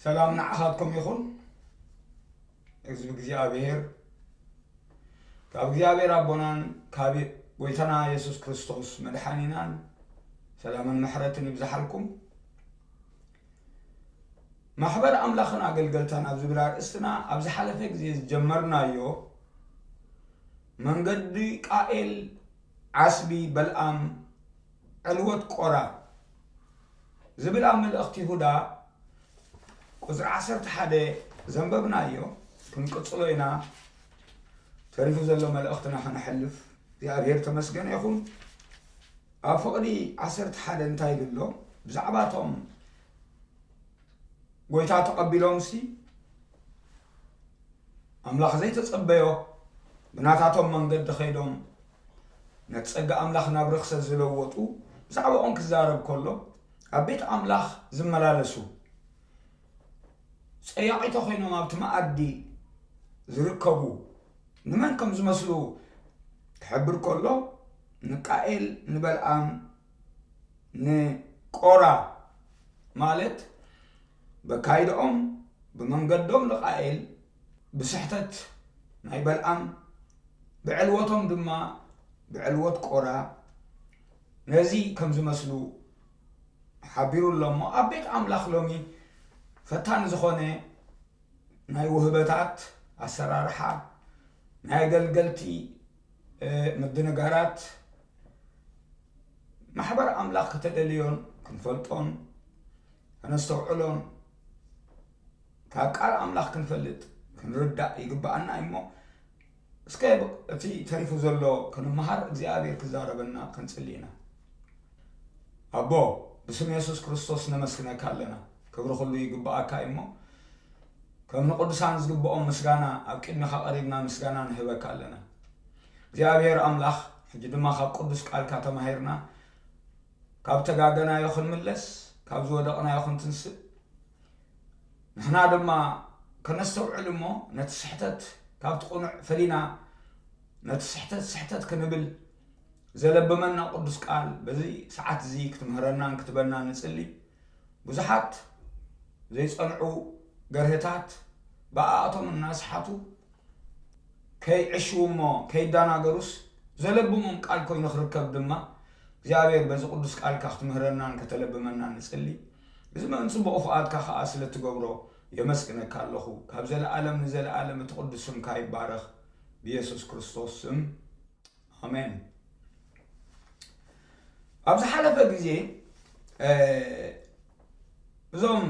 ሰላም ንዓኻትኩም ይኹን። ህዝቢ እግዚኣብሔር ካብ እግዚኣብሔር ኣቦናን ካብ ጎይታና የሱስ ክርስቶስ መድሓኒናን ሰላምን ምሕረትን ይብዝሓልኩም። ማሕበር ኣምላኽን ኣገልገልታን ኣብ ዝብል ኣርእስትና ኣብ ዝሓለፈ ግዜ ዝጀመርናዮ መንገዲ ቃኤል፣ ዓስቢ በልኣም፣ ዕልወት ቆራ ዝብል ኣብ መልእኽቲ ይሁዳ ቁጽሪ ዓሰርተ ሓደ ዘንበብናዮ ክንቅጽሎ ኢና። ተሪፉ ዘሎ መልእኽትና ከነሕልፍ እግዚኣብሔር ተመስገን ይኹን። ኣብ ፍቕዲ ዓሰርተ ሓደ እንታይ ይብል ኣሎ? ብዛዕባቶም ጎይታ ተቐቢሎምሲ ኣምላኽ ዘይተጸበዮ ብናታቶም መንገዲ ኸይዶም ነቲ ጸጋ ኣምላኽ ናብ ርኽሰት ዝለወጡ ብዛዕባኦም ክዛረብ ከሎ ኣብ ቤት ኣምላኽ ዝመላለሱ ጸያቒቶ ኾይኖም ኣብቲ መኣዲ ዝርከቡ ንመን ከም ዝመስሉ ክሕብር ከሎ ንቃኤል ንበልኣም ንቆራ ማለት በካይድኦም ብመንገዶም ንቃኤል ብስሕተት ናይ በልኣም ብዕልወቶም ድማ ብዕልወት ቆራ ነዚ ከም ዝመስሉ ሓቢሩ ኣሎ እሞ ኣብ ቤት ኣምላኽ ሎሚ ፈታኒ ዝኾነ ናይ ውህበታት ኣሰራርሓ ናይ ኣገልገልቲ ምድንጋራት ማሕበር ኣምላኽ ከተደልዮን ክንፈልጦን ከነስተውዕሎን ካብ ቃል ኣምላኽ ክንፈልጥ ክንርዳእ ይግብኣና እሞ እስከ እቲ ተሪፉ ዘሎ ክንመሃር እግዚኣብሔር ክዛረበና ክንጽሊ ኢና። ኣቦ ብስም የሱስ ክርስቶስ ነመስግነካ ኣለና። ክብሪ ኩሉ ይግብኣካ እሞ ከም ንቅዱሳን ዝግብኦም ምስጋና ኣብ ቅድሚኻ ቀሪብና ምስጋና ንህበካ ኣለና። እግዚኣብሔር ኣምላኽ ሕጂ ድማ ካብ ቅዱስ ቃልካ ተማሂርና ካብ ተጋገናዮ ክንምለስ ካብ ዝወደቕናዮ ክንትንስእ ንሕና ድማ ከነስተውዕል እሞ ነቲ ስሕተት ካብቲ ቅኑዕ ፈሊና ነቲ ስሕተት ስሕተት ክንብል ዘለብመና ቅዱስ ቃል በዚ ሰዓት እዚ ክትምህረናን ክትበና ንጽሊ። ብዙሓት ዘይጸንዑ ገርህታት ብኣኣቶም እናስሓቱ ከይዕሽዉ እሞ ከይዳናገሩስ ዘለብሞም ቃል ኮይኑ ክርከብ ድማ እግዚኣብሔር በዚ ቅዱስ ቃልካ ክትምህረናን ከተለብመናን ንጽሊ። እዚ ምእንቲ ጽቡቕ ፍቓድካ ከኣ ስለ እትገብሮ የመስግነካ ኣለኹ። ካብ ዘለኣለም ንዘለኣለም እቲ ቅዱስ ስምካ ይባረኽ። ብየሱስ ክርስቶስ ስም ኣሜን። ኣብ ዝሓለፈ ግዜ እዞም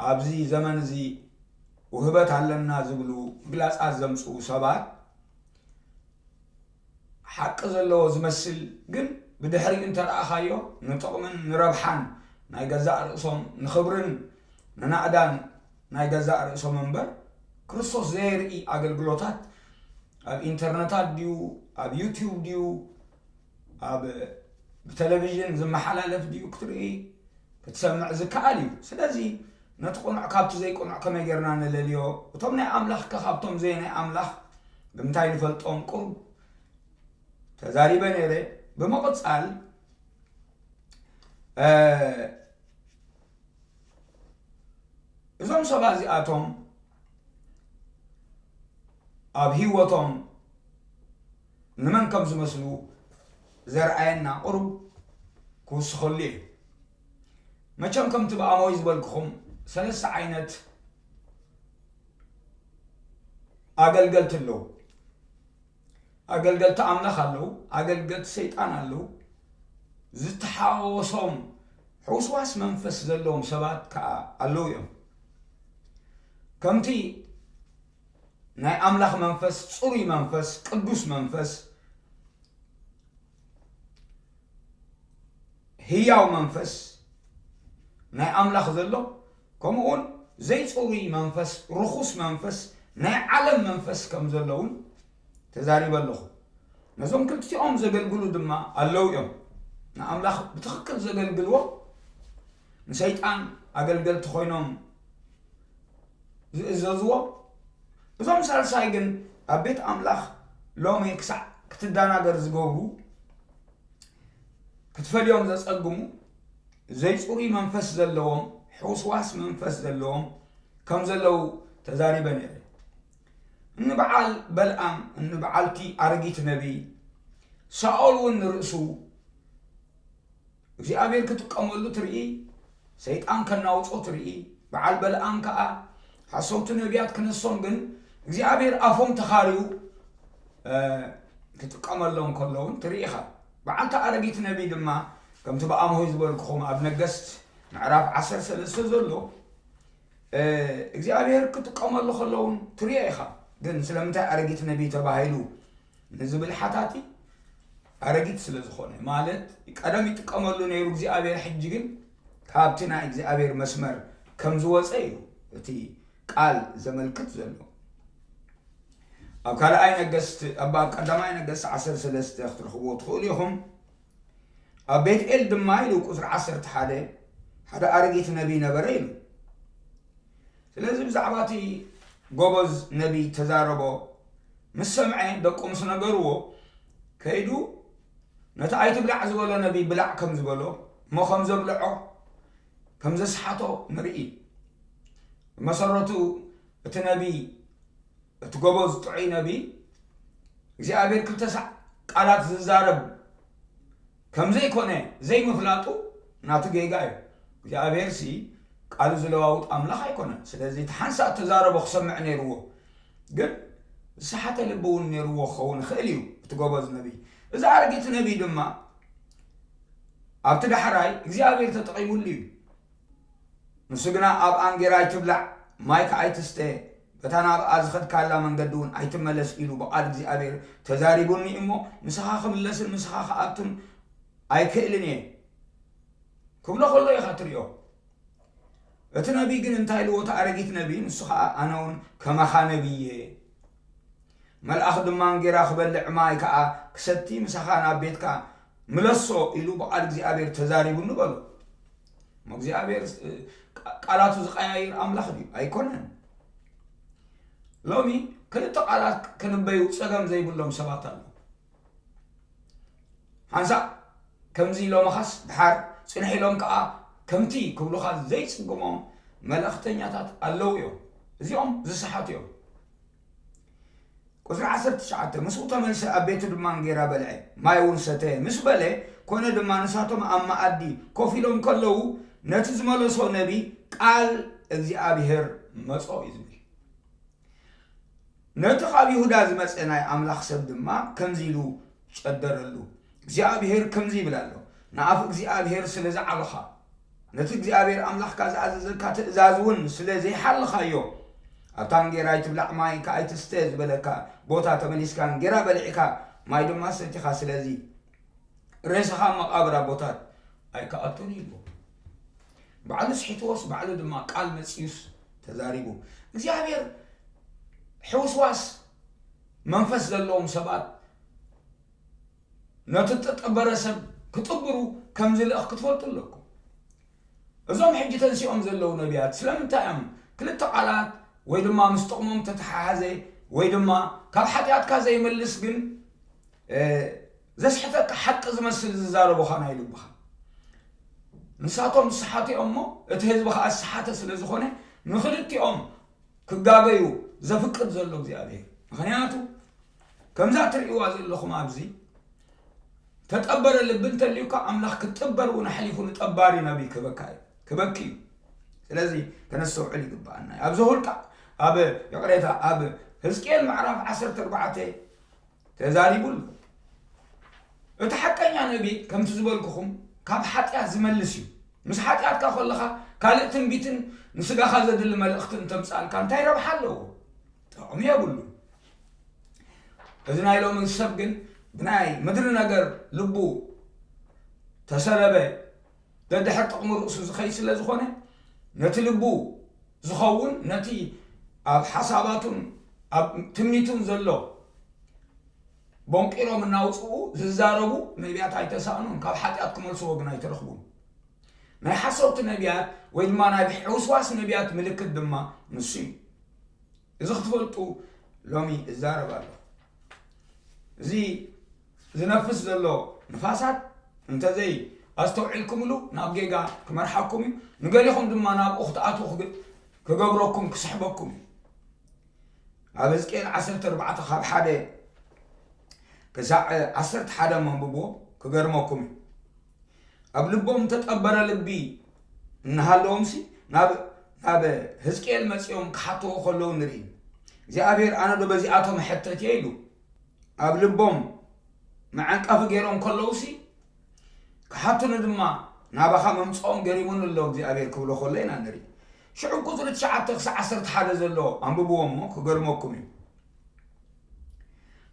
ኣብዚ ዘመን እዚ ውህበት ኣለና ዝብሉ ምግላጻት ዘምጽኡ ሰባት ሓቂ ዘለዎ ዝመስል ግን ብድሕሪኡ እንተረኣኻዮ ንጥቕምን ንረብሓን ናይ ገዛእ ርእሶም ንኽብርን ንናእዳን ናይ ገዛእ ርእሶም እምበር ክርስቶስ ዘየርኢ ኣገልግሎታት ኣብ ኢንተርነታት ድዩ ኣብ ዩቲዩብ ድዩ ኣብ ብቴሌቪዥን ዝመሓላለፍ ድዩ ክትርኢ ክትሰምዕ ዝከኣል እዩ። ስለዚ ነቲ ቅኑዕ ካብቲ ዘይቅኑዕ ከመይ ጌርና ንለልዮ? እቶም ናይ ኣምላኽ ከ ካብቶም ዘይ ናይ ኣምላኽ ብምንታይ ንፈልጦም? ቁሩብ ተዛሪበ ነይረ። ብምቕጻል እዞም ሰባት እዚኣቶም ኣብ ህይወቶም ንመን ከም ዝመስሉ ዘርኣየና ቁሩብ ክውስኸሉ እየ። መቸም ከምቲ ብኣሞይ ዝበልክኹም ሰለስተ ዓይነት ኣገልገልቲ ኣለዉ። ኣገልገልቲ ኣምላኽ ኣለዉ፣ ኣገልገልቲ ሰይጣን ኣለዉ። ዝተሓወሶም ሕውስዋስ መንፈስ ዘለዎም ሰባት ከኣ ኣለዉ እዮም። ከምቲ ናይ ኣምላኽ መንፈስ፣ ጽሩይ መንፈስ፣ ቅዱስ መንፈስ፣ ህያው መንፈስ ናይ ኣምላኽ ዘሎ፣ ከምኡውን ዘይጽሩይ መንፈስ፣ ርኹስ መንፈስ፣ ናይ ዓለም መንፈስ ከም ዘሎ እውን ተዛሪበ ኣለኹ። ነዞም ክልቲኦም ዘገልግሉ ድማ ኣለዉ እዮም። ንኣምላኽ ብትኽክል ዘገልግልዎ፣ ንሰይጣን ኣገልገልቲ ኮይኖም ዝእዘዝዎ። እዞም ሳልሳይ ግን ኣብ ቤት ኣምላኽ ሎሚ ክሳዕ ክትደናገር ዝገብሩ፣ ክትፈልዮም ዘጸግሙ፣ ዘይጽሩይ መንፈስ ዘለዎም፣ ሕውስዋስ መንፈስ ዘለዎም ከም ዘለዉ ተዛሪበ ነይረ። እንበዓል በልኣም፣ እንበዓልቲ ኣረጊት ነቢይ ሳኦል እውን ንርእሱ እግዚኣብሔር ክጥቀመሉ ትርኢ፣ ሰይጣን ከናውጾ ትርኢ። በዓል በልኣም ከኣ ሓሰውቲ ነቢያት ክነሶም ግን እግዚኣብሔር ኣፎም ተኻርዩ፣ እ፣ ክጥቀመሎም ከለውን ትርኢ ኢኻ። በዓልቲ ኣረጊት ነቢይ ድማ ከምቲ ብኣምሆይ ዝበልኩኹም ኣብ ነገስት ምዕራፍ ዓሰርተ ሰለስተ ዘሎ፣ እ፣ እግዚኣብሔር ክጥቀመሉ ከለውን ትሪኦ ኢኻ። ግን ስለምንታይ ኣረጊት ነቢይ ተባሂሉ ንዝብል ሓታቲ ኣረጊት ስለ ዝኾነ፣ ማለት ቀደም ይጥቀመሉ ነይሩ እግዚኣብሔር፣ ሕጂ ግን ካብቲ ናይ እግዚኣብሔር መስመር ከም ዝወፀ እዩ እቲ ቃል ዘመልክት ዘሎ። ኣብ ካልኣይ ነገስት፣ ኣብ ኣብ ቀዳማይ ነገስት ዓሰርተ ሰለስተ ክትረኽብዎ ትኽእሉ ኢኹም። ኣብ ቤትኤል ድማ ኢሉ ቁፅሪ ዓሰርተ ሓደ ሓደ ኣረጊት ነቢይ ነበረ ኢሉ። ስለዚ ብዛዕባ እቲ ጎበዝ ነቢይ ተዛረቦ ምስ ሰምዐ፣ ደቁ ምስ ነገርዎ፣ ከይዱ ነቲ ኣይትብላዕ ዝበሎ ነቢይ ብላዕ ከም ዝበሎ እሞ ከም ዘብልዖ ከም ዘስሓቶ ንርኢ። ብመሰረቱ እቲ ነቢይ፣ እቲ ጎበዝ ጥዑይ ነቢይ እግዚኣብሔር ክልተ ሳዕ ቃላት ዝዛረብ ከም ዘይኮነ ዘይምፍላጡ ናቱ ጌጋ እዩ። እግዚኣብሔርሲ ቃሉ ዝለዋውጥ ኣምላኽ ኣይኮነን። ስለዚ እቲ ሓንሳእ እተዛረቦ ክሰምዕ ነይርዎ፣ ግን ዝሰሓተ ልቢ እውን ነይርዎ ክኸውን ይኽእል እዩ እቲ ጎበዝ ነቢይ። እዚ ኣረጊት ነቢይ ድማ ኣብቲ ዳሕራይ እግዚኣብሔር ተጠቒሙሉ እዩ። ንሱ ግና ኣብ ኣንጌራ ኣይትብላዕ፣ ማይ ከኣ ኣይትስተ፣ በታ ናብኣ ዝኸድካላ መንገዲ እውን ኣይትመለስ ኢሉ ብቓል እግዚኣብሔር ተዛሪቡኒ እሞ፣ ምሳኻ ክምለስን ምሳኻ ክኣቱን ኣይክእልን እየ ክብሎ ከሎ ኢኻ ትሪኦ። እቲ ነቢይ ግን እንታይ ኢልዎ? እቲ ኣረጊት ነቢይ ንሱ ኸኣ ኣነ እውን ከማኻ ነቢይ እየ። መልኣኽ ድማ እንጌራ ክበልዕ ማይ ከኣ ክሰቲ ምሳኻ ናብ ቤትካ ምለሶ ኢሉ ብቓል እግዚኣብሔር ተዛሪቡኒ በሎ። እሞ እግዚኣብሔር ስ-፣ ቃ-፣ ቃላቱ ዝቀያይር ኣምላኽ ድዩ? ኣይኮነን። ሎሚ ክልተ ቃላት ክንበዩ ጸገም ዘይብሎም ሰባት ኣለዉ። ሓንሳእ ከምዚ ኢሎምኻስ ድሓር ጽንሕ ኢሎም ከኣ ከምቲ ክብሉኻ ዘይጽግሞም መልእኽተኛታት ኣለዉ እዮም። እዚኦም ዝሰሓቱ እዮም። ቁጽሪ ዓሰርተ ትሽዓተ፣ ምስኡ ተመልሰ ኣብ ቤቱ ድማ እንጌራ በልዐ፣ ማይ እውን ሰተየ። ምስ በለ ኮነ ድማ ንሳቶም ኣብ መኣዲ ኮፍ ኢሎም ከለዉ ነቲ ዝመለሶ ነቢ ቃል እግዚኣብሔር መጾ እዩ ዝብል። ነቲ ካብ ይሁዳ ዝመጸ ናይ ኣምላኽ ሰብ ድማ ከምዚ ኢሉ ጨደረሉ፣ እግዚኣብሔር ከምዚ ይብል ኣሎ፣ ንኣፍ እግዚኣብሔር ስለ ዝዓበኻ፣ ነቲ እግዚኣብሔር ኣምላኽካ ዝኣዘዘካ ትእዛዝ እውን ስለ ዘይሓለኻዮ፣ ኣብታ እንጌራ ኣይትብላዕ ማይ ከኣ ኣይትስተ ዝበለካ ቦታ ተመሊስካ እንጌራ በሊዕካ ማይ ድማ ሰቲኻ፣ ስለዚ ሬሳኻ ኣብ መቓብር ኣቦታት ኣይክኣቱን እዩ። ባዕሉ ስሒትዎስ ባዕሉ ድማ ቃል መጺኡስ ተዛሪቡ። እግዚኣብሔር ሕውስዋስ መንፈስ ዘለዎም ሰባት ነቲ እተጠበረ ሰብ ክጥብሩ ከም ዝልእኽ ክትፈልጡ ኣለኩም። እዞም ሕጂ ተንሲኦም ዘለዉ ነቢያት ስለምንታይ እዮም ክልተ ቃላት ወይ ድማ ምስ ጥቕሞም ተተሓሓዘ ወይ ድማ ካብ ሓጢኣትካ ዘይመልስ ግን፣ እ፣ ዘስሕተካ ሓቂ ዝመስል ዝዛረቡኻ ናይ ልብኻ? ንሳቶም ዝሰሓቱ እዮም እሞ እቲ ህዝቢ ኸኣ ዝሰሓተ ስለ ዝኾነ ንኽልቲኦም ክጋገዩ ዘፍቅድ ዘሎ እግዚኣብሔር። ምኽንያቱ ከምዛ ትርእይዋ ዘለኹም ኣብዚ ተጠበረ ልቢ እንተልዩካ ኣምላኽ ክትጥበር እውን ኣሕሊፉ ንጠባሪ ነቢይ ክበካ እዩ፣ ክበኪ እዩ። ስለዚ ከነስተውዕል ይግብኣና እዩ። ኣብ ዘሁልቃ፣ ኣብ፣ ይቕሬታ፣ ኣብ ህዝቅኤል ምዕራፍ ዓሰርተ ኣርባዕተ ተዛሪቡ ኣሎ። እቲ ሓቀኛ ነቢ ከምቲ ዝበልኩኹም ካብ ሓጢኣት ዝመልስ እዩ። ምስ ሓጢኣትካ ከለኻ ካልእ ትንቢትን ንስጋኻ ዘድሊ መልእኽትን እንተምጻልካ እንታይ ረብሓ ኣለዎ? ጥቕሚ የብሉን። እዚ ናይ ሎሚ ሰብ ግን ብናይ ምድሪ ነገር ልቡ ተሰለበ፣ ደድሕር ጥቕሚ ርእሱ ዝኸይድ ስለ ዝኾነ፣ ነቲ ልቡ ዝኸውን፣ ነቲ ኣብ ሓሳባቱን ኣብ ትምኒቱን ዘሎ ቦንቂሮም እናውፅኡ ዝዛረቡ ነቢያት ኣይተሳእኑን፣ ካብ ሓጢኣት ክመልስዎ ግን ኣይተረኽቡን። ናይ ሓሰውቲ ነቢያት ወይ ድማ ናይ ሕውስዋስ ነቢያት ምልክት ድማ ንሱ እዩ። እዚ ክትፈልጡ ሎሚ እዛረብ ኣለኹ። እዚ ዝነፍስ ዘሎ ንፋሳት እንተዘይ ኣስተውዒልኩምሉ ናብ ጌጋ ክመርሓኩም እዩ፣ ንገሊኹም ድማ ናብኡ ክትኣትዉ ክግ-፣ ክገብረኩም፣ ክስሕበኩም እዩ። ኣብ ሕዝቅኤል ዓሰርተ ኣርባዕተ ካብ ሓደ ክሳዕ ዓሰርተ ሓደ መንብብዎ፣ ክገርመኩም እዩ። ኣብ ልቦም ተጠበረ ልቢ እናሃለዎምሲ ናብ፣ ናብ ሕዝቅኤል መጺኦም ክሓትዎ ከለዉ ንርኢ። እግዚኣብሔር ኣነ ዶ በዚኣቶም ሕተት እየ ኢሉ ኣብ ልቦም መዐንቀፊ ገይሮም ከለዉሲ ክሓቱኒ ድማ ናባኻ መምጽኦም ገሪሙኒ ኣሎ እግዚኣብሔር ክብሎ ከሎ ኢና ንርኢ። ሽዑ ቁጽሪ ትሽዓተ ክሳዕ ዓሰርተ ሓደ ዘሎ ኣንብብዎ እሞ ክገርመኩም እዩ።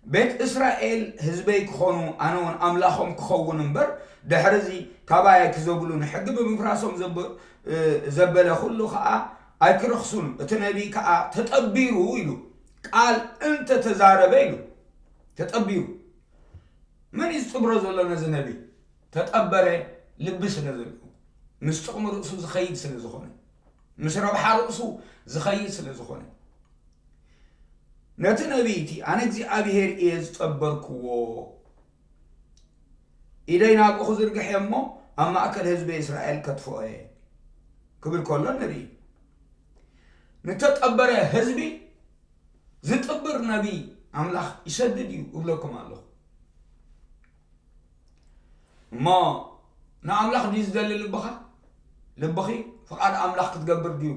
ቤት እስራኤል ህዝበይ ክኾኑ ኣነ እውን ኣምላኾም ክኸውን እምበር ድሕሪ እዚ ካባይ ኣይክዘብሉን፣ ሕጊ ብምፍራሶም ዘበ-፣ እ፣ ዘበለ ኩሉ ኸኣ ኣይክረኽሱን። እቲ ነቢይ ከኣ ተጠቢሩ ኢሉ ቃል እንተ ተዛረበ ኢሉ ተጠቢሩ። መን እዩ ዝጥብሮ ዘሎ ነዚ ነቢይ? ተጠበረ ልቢ ስለ ዘለዎ፣ ምስ ጥቕሚ ርእሱ ዝኸይድ ስለ ዝኾነ፣ ምስ ረብሓ ርእሱ ዝኸይድ ስለ ዝኾነ፣ ነቲ ነቢይ እቲ ኣነ እግዚኣብሔር እየ ዝጠበርክዎ፣ ኢደይ ናብኡ ክዝርግሕ እየ እሞ ኣብ ማእከል ህዝቢ እስራኤል ከጥፍኦ እየ ክብል ከሎ ንርኢ። ንተጠበረ ህዝቢ ዝጥብር ነቢይ ኣምላኽ ይሰድድ እዩ እብለኩም ኣለኹ። እሞ ንኣምላኽ ድዩ ዝደሊ ልብኻ? ልብኺ ፍቓድ ኣምላኽ ክትገብር ድዩ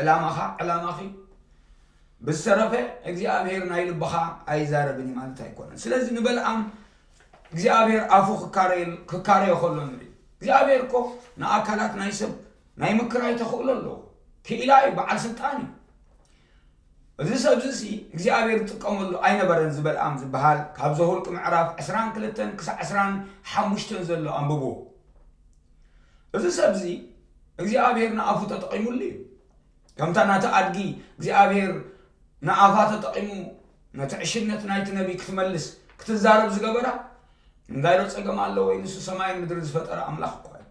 ዕላማኻ፣ ዕላማኺ? ብዝተረፈ እግዚኣብሔር ናይ ልብኻ ኣይዛረብን እዩ ማለት ኣይኮነን። ስለዚ ንበልኣም እግዚኣብሔር ኣፉ ክካረየል-፣ ክካረዮ ከሎ ንርኢ። እግዚኣብሔር እኮ ንኣካላት ናይ ሰብ ናይ ምክራይ ተኽእሎ ኣለዎ። ክኢላ እዩ፣ በዓል ስልጣን እዩ። እዚ ሰብ እዚ እግዚኣብሔር ዝጥቀመሉ ኣይነበረን። ዝበልኣም ዝበሃል ካብ ዘሁልቅ ምዕራፍ ዕስራን ክልተን ክሳዕ ዕስራን ሓሙሽተን ዘሎ ኣንብቡ። እዚ ሰብ እዚ እግዚኣብሔር ንኣፉ ተጠቒሙሉ እዩ። ከምታ ናቲ ኣድጊ እግዚኣብሔር ንኣፋ ተጠቒሙ ነቲ ዕሽነት ናይቲ ነቢይ ክትመልስ ክትዛረብ ዝገበራ እንታይ ዶ ጸገም ኣለዎ? ንሱ ሰማይን ምድርን ዝፈጠረ ኣምላኽ እኮ እዩ።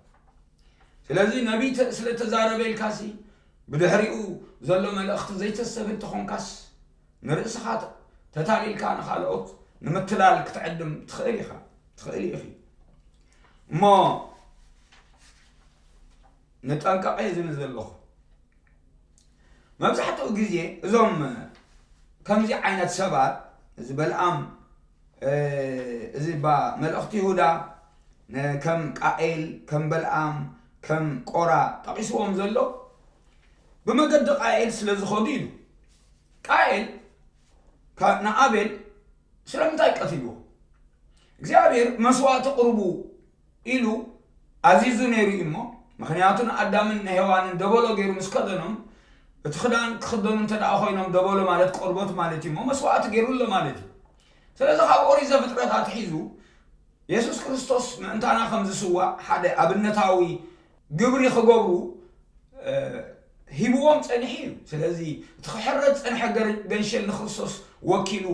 ስለዚ ነቢይ ተ-፣ ስለ ተዛረበ ኢልካሲ ብድሕሪኡ ዘሎ መልእኽቲ ዘይተሰብ እንተኾንካስ ንርእስኻ ተ-፣ ተታሊልካ ንኻልኦት ንምትላል ክትዕድም ትኽእል ኢኻ፣ ትኽእሊ ኢኺ። እሞ ንጠንቀቐ ዝብል ዘለኹ። መብዛሕትኡ ግዜ እዞም ከምዚ ዓይነት ሰባት፣ እዚ በልኣም፣ እ፣ እዚ ባ-፣ መልእኽቲ ይሁዳ ነ-፣ ከም ቃኤል፣ ከም በልኣም፣ ከም ቆራ ጠቒስዎም ዘሎ ብመገዲ ቃኤል ስለ ዝኸዱ ኢሉ። ቃኤል ካ-፣ ንኣቤል ስለምንታይ ቀቲልዎ? እግዚኣብሔር መስዋእቲ ቅርቡ ኢሉ ኣዚዙ ነይሩ እዩ እሞ፣ ምኽንያቱ ንኣዳምን ንሄዋንን ደበሎ ገይሩ ምስ ከደኖም፣ እቲ ክዳን ክኽደኑ እንተ ደኣ ኮይኖም ደበሎ ማለት ቆርበት ማለት እዩ እሞ መስዋእቲ ገይሩ ኣሎ ማለት እዩ። ስለዚ ካብ ኦሪት ዘፍጥረት ኣትሒዙ የሱስ ክርስቶስ ምእንታና ከም ዝስዋእ ሓደ ኣብነታዊ ግብሪ ክገብሩ፣ እ፣ ሂብዎም ጸኒሑ እዩ። ስለዚ እቲ ክሕረድ ዝጸንሐ ገር-፣ ገንሸል ንክርስቶስ ወኪሉ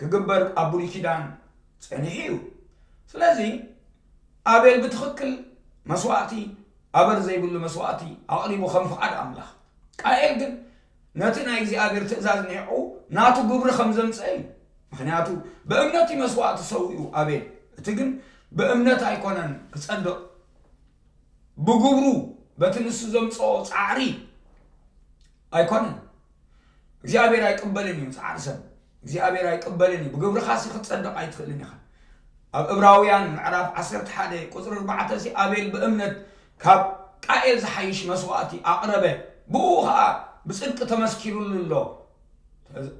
ክግበር ኣብ ብሉይ ኪዳን ጸኒሑ እዩ። ስለዚ ኣቤል ብትኽክል መስዋእቲ፣ ኣበር ዘይብሉ መስዋእቲ ኣቕሪቡ ከም ፍቓድ ኣምላኽ። ቃኤል ግን ነቲ ናይ እግዚኣብሔር ትእዛዝ ኒዑ ናቱ ግብሪ ከም ዘምጽአ እዩ። ምኽንያቱ ብእምነት እዩ መስዋእቲ ሰዊኡ ኣቤል። እቲ ግን ብእምነት ኣይኮነን ክጸድቕ፣ ብግብሩ በቲ ንሱ ዘምጽኦ ጻዕሪ ኣይኮነን። እግዚኣብሔር ኣይቅበልን እዩ ጻዕሪ ሰብ። እግዚኣብሔር ኣይቅበልን እዩ። ብግብርኻሲ ክትጸድቕ ኣይትኽእልን ኢኻ። ኣብ ዕብራውያን ምዕራፍ ዓሰርተ ሓደ ቁጽሪ ኣርባዕተ ሲ ኣቤል ብእምነት ካብ ቃኤል ዝሓይሽ መስዋእቲ ኣቕረበ፣ ብኡ ኸኣ ብጽድቂ ተመስኪሩሉ ኣሎ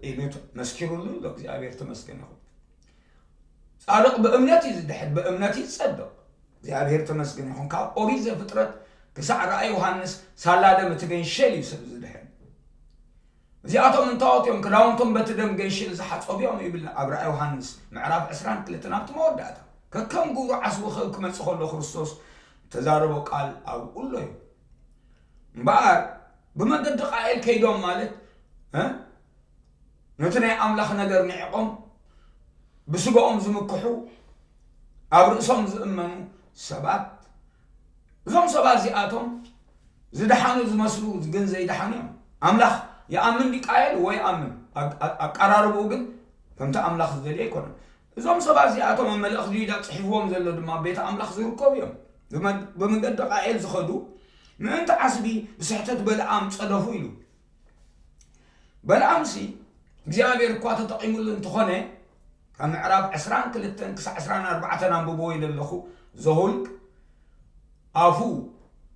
ኢሉ መስኪሩሉ ኣሎ። እግዚኣብሔር ተመስገን ይኹን። ጻድቕ ብእምነት እዩ ዝድሕን፣ ብእምነት እዩ ዝጸድቕ። እግዚኣብሔር ተመስገን ይኹን። ካብ ኦሪት ዘፍጥረት ክሳዕ ራእይ ዮሃንስ ሳላ ደም እቲ ገንሸል እዩ ሰብ ዝድሕን። እዚኣቶም እንታዎት እዮም? ክዳውንቶም በቲ ደም ገንሽል ዝሓጸቡ እዮም ይብል ኣብ ራእይ ዮሃንስ ምዕራፍ ዕስራን ክልተን ኣብቲ መወዳእታ። ከከም ግብሩ ዓስቡ ክህብ ክመጽእ ከሎ ክርስቶስ ተዛረቦ ቃል ኣብኡ ኣሎ እዩ። እምበኣር ብመገዲ ቃኤል ከይዶም ማለት፣ እ? ነቲ ናይ ኣምላኽ ነገር ንዒቖም ብስጋኦም ዝምክሑ፣ ኣብ ርእሶም ዝእመኑ ሰባት፣ እዞም ሰባት እዚኣቶም ዝደሓኑ ዝመስሉ ግን ዘይደሓኑ እዮም። ኣምላኽ ይኣምን ድዩ ቃየል? ወይ ይኣምን። ኣ-፣ ኣ-፣ ኣቀራርብኡ ግን ከምቲ ኣምላኽ ዝደልዮ ኣይኮነን። እዞም ሰባት እዚኣቶም ኣብ መልእኽቲ ይሁዳ ጽሒፍዎም ዘሎ ድማ ኣብ ቤት ኣምላኽ ዝርከቡ እዮም። ብመ- ብመንገዲ ቃኤል ዝኸዱ ምእንቲ ዓስቢ ብስሕተት በለዓም ጸደፉ ኢሉ። በለዓምሲ እግዚኣብሔር እኳ ተጠቒሙሉ እንተኾነ፣ ካብ ምዕራፍ ዕስራን ክልተን ክሳዕ ዕስራን ኣርባዕተን ኣንብቦ ኢለ ኣለኹ። ዘሁልቅ ኣፉ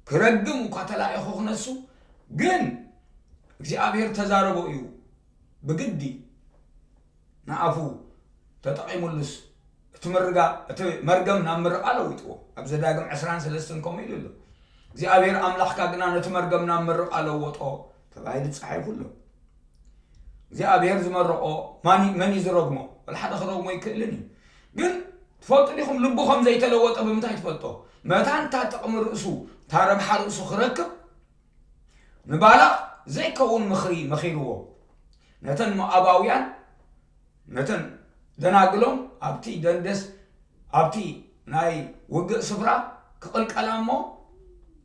ክረግም እኳ ተላኢኹ ክነሱ፣ ግን እግዚኣብሔር ተዛረቦ እዩ። ብግዲ ንኣፉ ተጠቒሙሉስ እቲ ምርጋ እቲ መርገም ናብ ምርቓ ለዊጥዎ። ኣብ ዘዳግም ዕስራን ሰለስተን ከምኡ ኢሉ ኣሎ። እግዚኣብሔር ኣምላኽካ ግና ነቲ መርገም ናብ ምርቓ ለወጦ ተባሂሉ ተጻሒፉ ኣሎ። እግዚኣብሔር ዝመረቖ ማን እዩ- መን እዩ ዝረግሞ? ወላ ሓደ ክረግሞ ኣይክእልን እዩ። ግን ትፈልጡ ዲኹም ልቡ ከም ዘይተለወጠ ብምንታይ ትፈልጦ? መታን እታ ጥቕሚ ርእሱ እታ ረብሓ ርእሱ ክረክብ ንባላቕ ዘይከውን ምኽሪ መኺርዎ። ነተን ሞኣባውያን ነተን ደናግሎም ኣብቲ ደንደስ ኣብቲ ናይ ውግእ ስፍራ ክቕልቀላ እሞ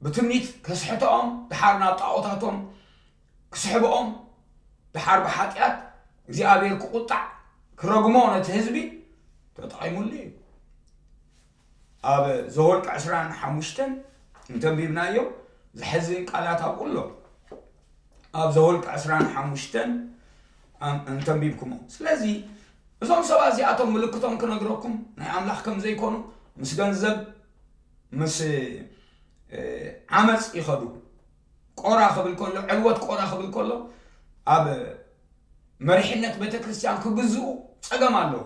ብትምኒት ከስሕተኦም ድሓር ናብ ጣዖታቶም ክስሕብኦም ድሓር ብሓጢኣት እግዚኣብሔር ክቁጣዕ ክረግሞ ነቲ ህዝቢ ተጠቒሙሉ እዩ። ኣብ ዘወልቅ ዕስራን ሓሙሽተን እንተንቢብናዮ ዘሕዝን ቃላት ኣብኡ ኣሎ። ኣብ ዘወልቅ ዕስራን ሓሙሽተን ኣም- እንተንቢብኩሞ። ስለዚ እዞም ሰባት እዚኣቶም ምልክቶም ክነግረኩም ናይ ኣምላኽ ከም ዘይኮኑ ምስ ገንዘብ ምስ እ፣ ዓመፅ ይኸዱ። ቆራ ክብል ከሎ ዕልወት ቆራ ክብል ከሎ ኣብ መሪሕነት ቤተክርስትያን ክግዝኡ ጸገም ኣለዎ።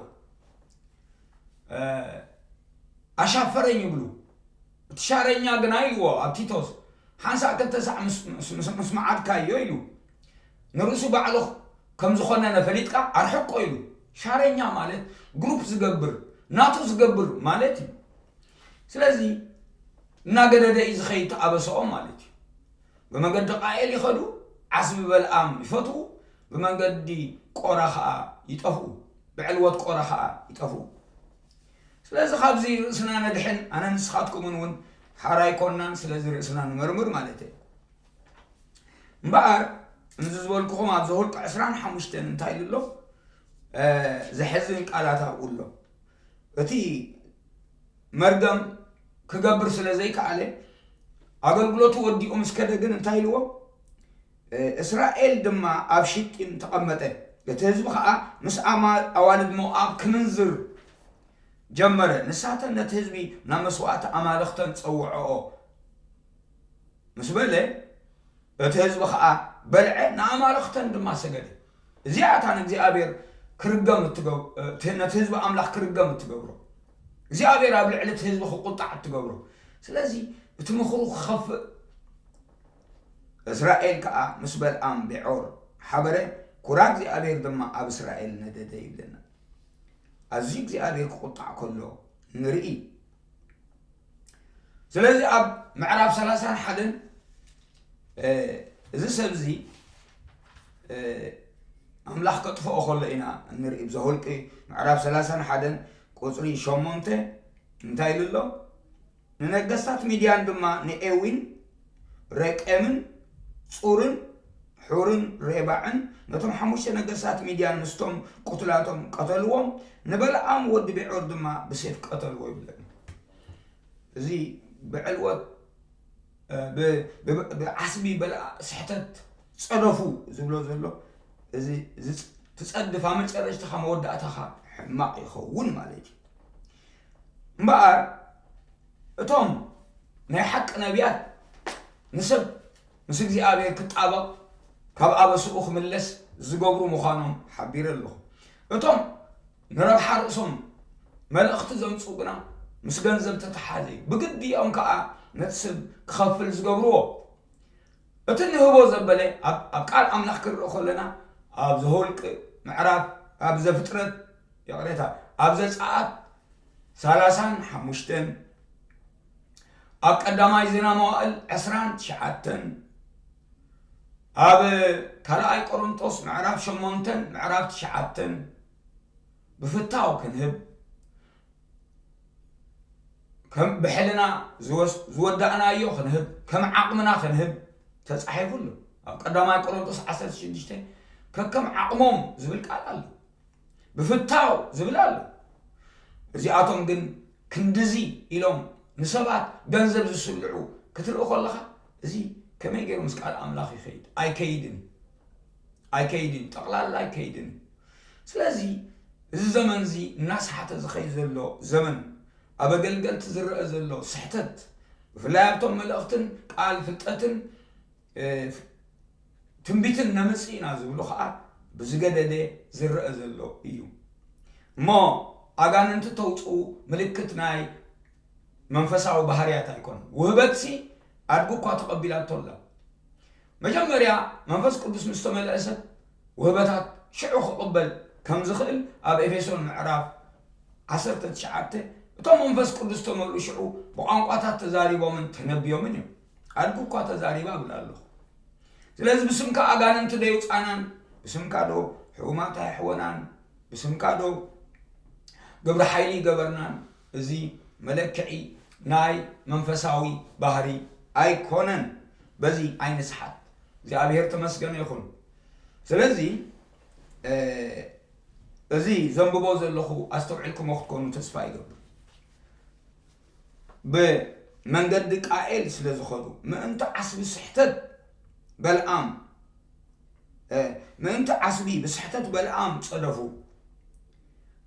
ኣሻፈረኝ ይብሉ። እቲ ሻረኛ ግና ኢልዎ ኣብ ቲቶስ ሓንሳእ ክልተ ሳዕ ምስ- ምስ- ምስ- ምስ መዓድካዮ ኢሉ ንርእሱ ባዕሉ ከም ዝኾነነ ፈሊጥካ ኣርሕቆ ኢሉ። ሻረኛ ማለት ግሩፕ ዝገብር ናቱ ዝገብር ማለት እዩ። ስለዚ እናገደደ እዩ ዝኸይድ ተኣበሰኦም ማለት እዩ። ብመንገዲ ቃኤል ይኸዱ፣ ዓስቢ በልኣም ይፈትዉ፣ ብመንገዲ ቆራ ኸኣ ይጠፍኡ፣ ብዕልወት ቆራ ኸኣ ይጠፍኡ። ስለዚ ካብዚ ርእስና ነድሕን ኣነ ንስኻትኩምን እውን ሓራ ኣይኮንናን። ስለዚ ርእስና ንመርምር ማለት እየ። እምበኣር እዚ ዝበልኩኹም ኣብ ዘሁልቅ ዕስራን ሓሙሽተን እንታይ ኢሉ ኣሎ? ዘሕዝን ቃላት ኣብኡ ኣሎ። እቲ መርገም ክገብር ስለ ዘይከኣለ ኣገልግሎቱ ወዲኡ ምስ ከደ ግን እንታይ ኢልዎ? እስራኤል ድማ ኣብ ሽጢም ተቐመጠ፣ እቲ ህዝቢ ኸኣ ምስ ኣማ- ኣዋልድ ሞኣብ ክምንዝር ጀመረ። ንሳተን ነቲ ህዝቢ ናብ መስዋእቲ ኣማልኽተን ጸውዐኦ ምስ በለ እቲ ህዝቢ ኸኣ በልዐ፣ ንኣማልኽተን ድማ ሰገደ። እዚኣ እታ ንእግዚኣብሔር ክርገም እትገብ- እቲ- ነቲ ህዝቢ ኣምላኽ ክርገም እትገብሮ እግዚኣብሔር ኣብ ልዕሊ እቲ ህዝቢ ክቁጣዕ እትገብሮ። ስለዚ እቲ ምኽሩ ክኸፍእ እስራኤል ከኣ ምስ በልኣም ቤዖር ሓበረ፣ ኩራ እግዚኣብሔር ድማ ኣብ እስራኤል ነደደ ይብለና። ኣዝዩ እግዚኣብሔር ክቁጣዕ ከሎ ንርኢ። ስለዚ ኣብ ምዕራፍ ሰላሳን ሓደን እዚ ሰብዚ ኣምላኽ ከጥፍኦ ከሎ ኢና እንርኢ። ብዘሁልቂ ምዕራፍ ሰላሳን ሓደን ቁፅሪ ሸሞንተ እንታይ ኢሉ ኣሎ? ንነገስታት ሚድያን ድማ ንኤዊን ሬቄምን ጹርን ሑርን ሬባዕን ነቶም ሓሙሽተ ነገስታት ሚድያን ምስቶም ቁትላቶም ቀተልዎም፣ ንበለዓም ወዲ ቤዖር ድማ ብሴፍ ቀተልዎ ይብለና። እዚ ብዕልወት እ፣ ብ- ብ- ብዓስቢ በለዓ ስሕተት ጸደፉ ዝብሎ ዘሎ እዚ እዚ ፅ- ትጸድፍ ኣብ መጨረሽትኻ መወዳእታኻ ሕማቕ ይኸውን ማለት እዩ። እምበኣር እቶም ናይ ሓቂ ነቢያት ንሰብ ምስ እግዚኣብሔር ክጣበቕ ካብ ኣበስኡ ክምለስ ዝገብሩ ምዃኖም ሓቢረ ኣለኹ። እቶም ንረብሓ ርእሶም መልእኽቲ ዘምጽኡ ግና ምስ ገንዘብ ተተሓዘ እዩ። ብግዲኦም ከኣ ነቲ ሰብ ክኸፍል ዝገብርዎ። እቲ ንህቦ ዘበለ ኣብ ኣብ ቃል ኣምላኽ ክንርኢ ከለና ኣብ ዘሆልቅ ምዕራፍ ኣብ ዘፍጥረት ይቕሬታ ኣብ ዘጸኣት ሰላሳን ሓሙሽተን ኣብ ቀዳማይ ዜና መዋእል ዕስራን ትሽዓተን ኣብ ካልኣይ ቆሮንጦስ ምዕራፍ ሸሞንተን ምዕራፍ ትሽዓተን ብፍታው ክንህብ ከም ብሕልና ዝወስ- ዝወዳእናዮ ክንህብ ከም ዓቕምና ክንህብ ተጻሒፉ ኣሎ። ኣብ ቀዳማይ ቆሮንጦስ ዓሰርተ ሽዱሽተ ከከም ዓቕሞም ዝብል ቃል ኣሎ። ብፍታው ዝብል ኣሎ። እዚኣቶም ግን ክንድዚ ኢሎም ንሰባት ገንዘብ ዝስልዑ ክትርኢ ከለኻ፣ እዚ ከመይ ገይሩ ምስ ቃል ኣምላኽ ይኸይድ? ኣይከይድን። ኣይከይድን። ጠቕላላ ኣይከይድን። ስለዚ እዚ ዘመን እዚ እናስሓተ ዝኸይድ ዘሎ ዘመን፣ ኣብ ኣገልገልቲ ዝረአ ዘሎ ስሕተት፣ ብፍላይ ኣብቶም መልእኽትን ቃል ፍልጠትን፣ እ፣ ትንቢትን ነምጽእ ኢና ዝብሉ ኸኣ ብዝገደደ ዝረአ ዘሎ እዩ። እሞ ኣጋንንቲ ተውጽኡ ምልክት ናይ መንፈሳዊ ባህርያት ኣይኮነን። ውህበትሲ ኣድጊ እኳ ተቐቢላቶ ኣላ። መጀመርያ መንፈስ ቅዱስ ምስ ተመልአ ሰብ ውህበታት ሽዑ ክቕበል ከም ዝኽእል ኣብ ኤፌሶን ምዕራፍ ዓሰርተ ትሽዓተ፣ እቶም መንፈስ ቅዱስ ዝተመልኡ ሽዑ ብቋንቋታት ተዛሪቦምን ተነብዮምን እዮም። ኣድጊ እኳ ተዛሪባ እብል ኣለኹ። ስለዚ ብስምካ ኣጋንንቲ ዶ ይውጻናን? ብስምካ ዶ ሕሙማት ኣይሕወናን? ብስምካ ዶ ግብሪ ሓይሊ ይገበርናን? እዚ መለክዒ ናይ መንፈሳዊ ባህሪ ኣይኮነን። በዚ ኣይንስሓት። እግዚኣብሔር ተመስገነ ይኹን። ስለዚ፣ እ፣ እዚ ዘንብቦ ዘለኹ ኣስተውዒልኩሞ ክትኮኑ ተስፋ ይገብር። ብመንገዲ ቃኤል ስለ ዝኸዱ፣ ምእንቲ ዓስቢ ስሕተት በልዓም፣ እ፣ ምእንቲ ዓስቢ ብስሕተት በልዓም ጸደፉ፣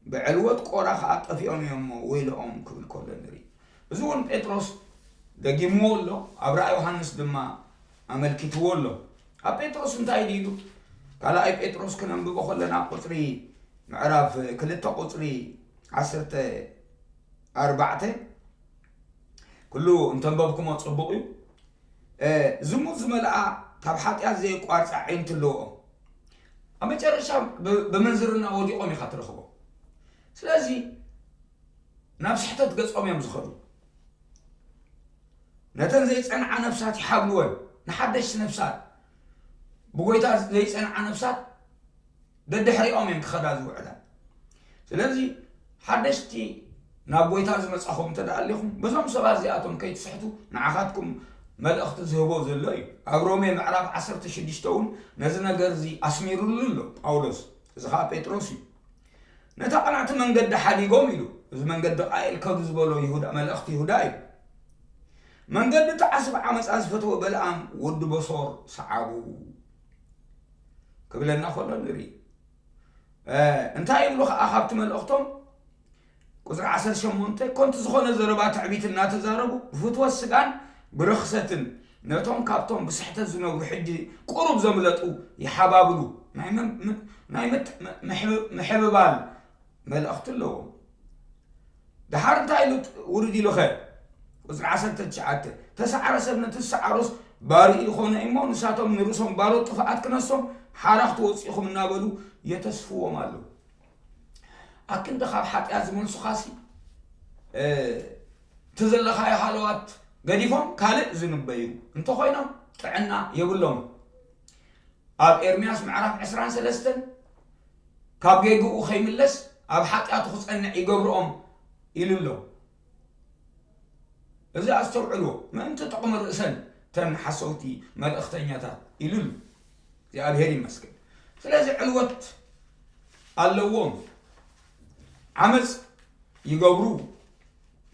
ብዕልወት ቆራ ኸኣ ጠፊኦም እዮም እሞ ወይለኦም ክብል ከሎ ንርኢ። እዚ እውን ጴጥሮስ ደጊምዎ ኣሎ፣ ኣብ ራእይ ዮሃንስ ድማ ኣመልኪትዎ ኣሎ። ኣብ ጴጥሮስ እንታይ ድዩ ኢሉ? ካልኣይ ጴጥሮስ ክነንብቦ ከለና ቁጽሪ፣ ምዕራፍ ክልተ ቁጽሪ ዓሰርተ ኣርባዕተ፣ ኩሉ እንተንበብኩሞ ጽቡቕ እዩ። እ፣ ዝሙት ዝመልኣ ካብ ሓጢኣት ዘየቋርጻ ኣዒንቲ ኣለዎ። ኣብ መጨረሻ ብ-፣ ብምንዝርና ወዲቖም ኢኻ ትረኽቦ። ስለዚ ናብ ስሕተት ገጾም እዮም ዝኸዱ። ነተን ዘይጸንዓ ነፍሳት ይሓብልወን፣ ንሓደሽቲ ነፍሳት፣ ብጎይታ ዘይጸንዓ ነፍሳት ደድሕሪኦም እየን ክኸዳ ዝውዕላ። ስለዚ ሓደሽቲ ናብ ጎይታ ዝመጻኹም እንተ ደኣ ኣሊኹም፣ በዞም ሰባት እዚኣቶም ከይትስሕቱ ንዓኻትኩም መልእኽቲ ዝህቦ ዘሎ እዩ። ኣብ ሮሜ ምዕራፍ ዓሰርተ ሽዱሽተ እውን ነዚ ነገር እዚ ኣስሚሩሉ ኣሎ ጳውሎስ። እዚ ኸኣ ጴጥሮስ እዩ። ነታ ቅንዕቲ መንገዲ ሓዲጎም ኢሉ፣ እዚ መንገዲ ቃኤል ከዱ ዝበሎ ይሁዳ፣ መልእኽቲ ይሁዳ እዩ። መንገዲ እቲ ዓስቢ ዓመፃ ዝፈተወ በለዓም ወዲ በሶር ሰዓቡ ክብለና ከሎ ንርኢ። እ፣ እንታይ ይብሉ ኸዓ ካብቲ መልእኽቶም? ቁጽሪ ዓሰርተ ሸሞንተ፣ ኮንቲ ዝኾነ ዘረባ ትዕቢት እናተዛረቡ፣ ብፍትወት ስጋን ብርኽሰትን ነቶም ካብቶም ብስሕተት ዝነብሩ ሕጂ ቁሩብ ዘምለጡ ይሓባብሉ። ናይ መ-፣ ም-፣ ናይ ምጥ-፣ ም-፣ ምሕብ-፣ ምሕብባል መልእኽቲ ኣለዎም። ደሓር እንታይ ኢሉ ውርድ ኢሉኸ? ቁጽሪ ዓሰርተ ትሽዓተ፣ ተሰዓረ ሰብ ነቲ ዝሰዓሮስ ባርኡ ይኾኖ እሞ፣ ንሳቶም ንርእሶም ባሮት ጥፍኣት ክነሶም ሓራ ክትወጽኡ ኢኹም እናበሉ የተስፍዎም ኣለዉ። ኣክንዲ ካብ ሓጢኣት ዝመልሱኻሲ፣ እ፣ እቲ ዘለኻዮ ሃለዋት ገዲፎም ካልእ ዝንበዩ እንተኾይኖም ጥዕና የብሎም። ኣብ ኤርምያስ ምዕራፍ ዕስራን ሰለስተን፣ ካብ ጌግኡ ከይምለስ ኣብ ሓጢኣቱ ክጸንዕ ይገብርኦም ኢሉ ኣሎ። እዚ ኣስተውዕልዎ፣ ምእንቲ ጥቕሚ ርእሰን ተን ሓሰውቲ መልእኽተኛታት ኢሉ ኣሎ። እግዚኣብሔር ይመስገን። ስለዚ ዕልወት ኣለዎም፣ ዓመፅ ይገብሩ፣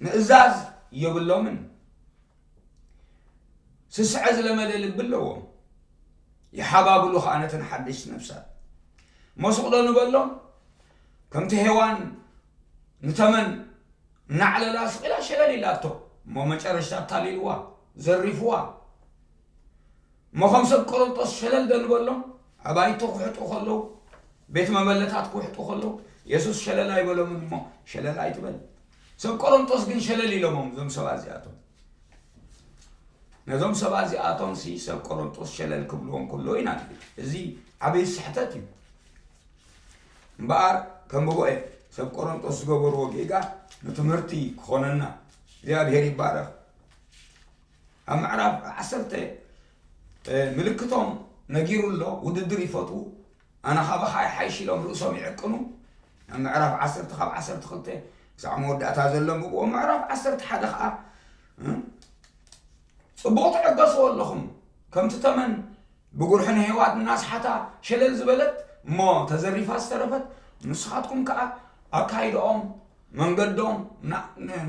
ምእዛዝ የብሎምን። ስስዐ ዝለመደ ልቢ ኣለዎም፣ ይሓባብሉ ኸዓ ነተን ሓደሽቲ ነፍሳት። እሞ ስቕ ዶ ንበሎም? ከምቲ ሄዋን ንተመን እናዕለላ ስቕ ኢላ ሸለል ኢላቶ፣ እሞ መጨረሽታ ኣታሊልዋ፣ ዘሪፍዋ። እሞ ከም ሰብ ቆሮንጦስ ሸለል ዶ ንበሎም? ኣባይቶ ክሕጡ ከለዉ፣ ቤት መበለታት ክውሕጡ ከለዉ፣ የሱስ ሸለል ኣይበሎምን እሞ ሸለል ኣይትበል። ሰብ ቆሮንጦስ ግን ሸለል ኢሎሞም እዞም ሰባት እዚኣቶም። ነዞም ሰባት እዚኣቶም ሲ ሰብ ቆሮንጦስ ሸለል ክብልዎም ከለዉ ኢና ንርኢ። እዚ ዓብዪ ስሕተት እዩ። እምበኣር ከንብቦ እየ። ሰብ ቆሮንጦስ ዝገበርዎ ጌጋ ንትምህርቲ ክኾነና። እግዚኣብሔር ይባረኽ። ኣብ ምዕራፍ ዓሰርተ፣ እ፣ ምልክቶም ነጊሩ ኣሎ፣ ውድድር ይፈትዉ። ኣነ ካባኻ ይሓይሽ ኢሎም ርእሶም ይዕቅኑ። ኣብ ምዕራፍ ዓሰርተ ካብ ዓሰርተ ክልተ ክሳዕ መወዳእታ ዘሎ ኣንብብዎ። ምዕራፍ ዓሰርተ ሓደ ኸዓ፣ እ፣ ጽቡቕ ትዕገስዎ ኣለኹም። ከምቲ ተመን ብጉርሒ ንሄዋን እናስሓታ ሸለል ዝበለት እሞ ተዘሪፋ ዝተረፈት፣ ንስኻትኩም ከኣ ኣካይድኦም መንገዶም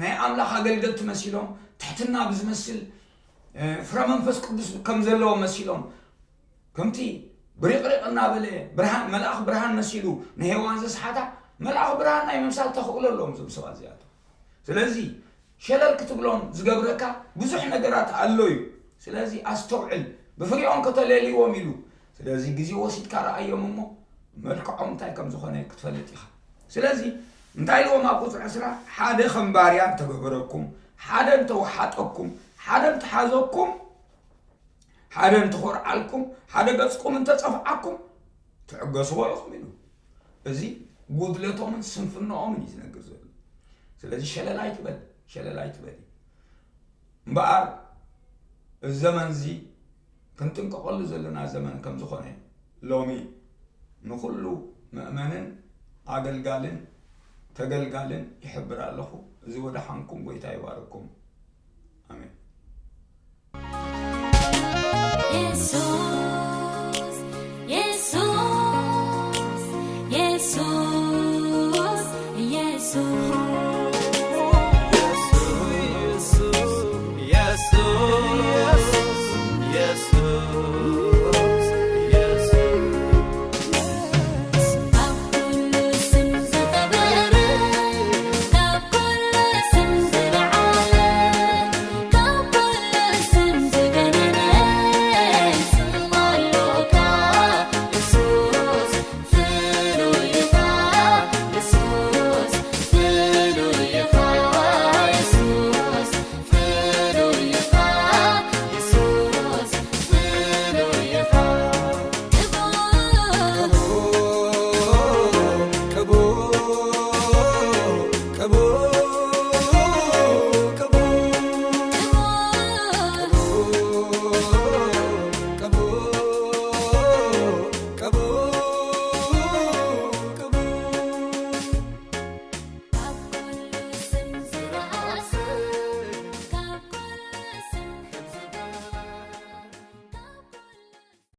ናይ ኣምላኽ ኣገልገልቲ መሲሎም፣ ትሕትና ብዝመስል ፍረ መንፈስ ቅዱስ ከም ዘለዎም መሲሎም፣ ከምቲ ብሪቕሪቕ እናበለ ብርሃን፣ መልኣኽ ብርሃን መሲሉ ንሄዋን ዘስሓታ፣ መልኣኽ ብርሃን ናይ ምምሳል ተኽእሎ ኣለዎም እዞም ሰባት እዚኣቶም። ስለዚ ሸለል ክትብሎም ዝገብረካ ብዙሕ ነገራት ኣሎ እዩ። ስለዚ ኣስተውዕል፣ ብፍሪኦም ከተለልይዎም ኢሉ። ስለዚ ግዜ ወሲድካ ረኣዮም እሞ መልክዖም እንታይ ከም ዝኾነ ክትፈልጥ ኢኻ። ስለዚ እንታይ ኢልዎም ኣብ ቁፅሪ ዕስራ? ሓደ ከም ባርያ እንተገበረኩም፣ ሓደ እንተወሓጠኩም፣ ሓደ እንተሓዘኩም፣ ሓደ እንተኾርዓልኩም፣ ሓደ ገጽኩም እንተጸፍዓኩም ትዕገስዎ ኢኹም ኢሉ። እዚ ጉድለቶምን ስንፍናኦምን እዩ ዝነግር ዘሎ። ስለዚ ሸለል ኣይትበል፣ ሸለል ኣይትበል። እምበኣር እዚ ዘመን እዚ ክንጥንቀቐሉ ዘለና ዘመን ከም ዝኾነ ሎሚ ንኹሉ ምእመንን ኣገልጋልን ተገልጋልን ይሕብር ኣለኹ። እዚ ወደሓንኩም፣ ጎይታ ይባርኩም። ኣሜን።